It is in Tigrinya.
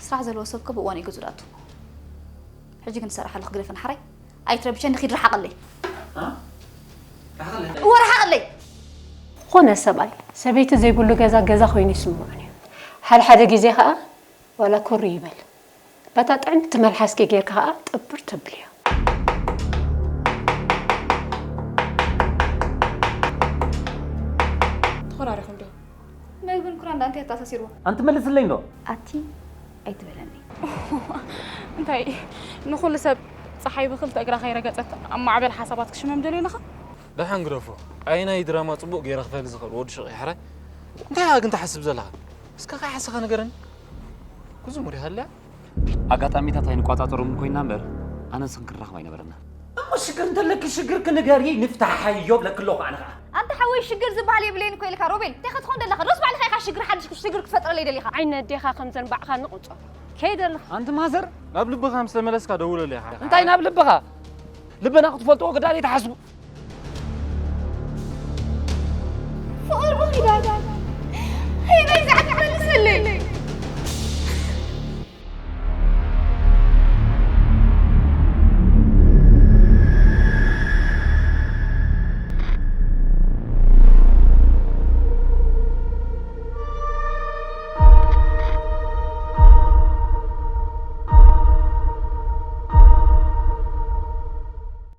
ስራሕ ዘለዎ ሰብ እኮ ብእዋኑ እዩ ገዝኡ ዝኣቱ። ሕጂ ግን ዝሰርሕ ኣለኹ፣ ግደፈኒ ሓራይ። ኣይትረብሸኒ፣ ኺድ ርሓቐለይ። እወ፣ ርሓቐለይ። ዝኾነ ሰብኣይ ሰበይቲ ዘይብሉ ገዛ፣ ገዛ ኮይኑ ይስምዖን እዩ። ሓደ ሓደ ግዜ ኸኣ ዋላ ኩሪ ይበል። በታ ጥዕምቲ መልሓስኪ ጌርካ ኸኣ ጥብር ተብልዮ። ተኾራሪኹም ዶ? መግብን ኩራን ደኣ እንታይ ኣተኣሳሲርዎ? ኣንቲ መልስለይ እንዶ። ኣቲ ኣይትበለኒ። እንታይ ንኹሉ ሰብ ጸሓይ ብኽልተ እግራ ከይረገጸት ኣብ ማዕበል ሓሳባት ክሽመም ደልዩ ኣለኻ? ደሓን ግደፎ። ኣየናይ ድራማ ጽቡቕ ገይረ ክፈሊ ዝኽእል ወዲ ሹቕ ይሕራይ? እንታይ ኢኻ ግን ትሓስብ ዘለኻ? እስከ ከይሓሰኻ ንገረኒ። ክዝሙር ይሃልያ? ኣጋጣሚታት ኣይንቋጻጸሮምን ኮይና እምበር፣ ኣነን ንስኽን ክንራኸብ ኣይነበረና። እሞ ሽግር እንተለኪ ሽግር ክንገሪ ንፍታሓዮ ብለኪ ኣለኹ ኣነ ኸኣ። ኣንታ ሓወይ ሽግር ዝበሃል የብለይን እኮ ኢልካ ሮቤል። እንታይ ኸ ትኾን ደለኻ? ዶስ ባዕልኻ ኢኻ ሽግር ሓድሽ ሽግር ክትፈጥረለይ ደሊኻ? ዓይኒ ኣዴኻ ከም ዘንባዕኻ ንቑጸሮ። ከይደ ኣለኻ። ኣንቲ ማዘር፣ ናብ ልብኻ ምስ ተመለስካ ደውለለይ ኢኻ። እንታይ ናብ ልብኻ? ልብና ክትፈልጥዎ ግዳን እዩ ትሓስቡ።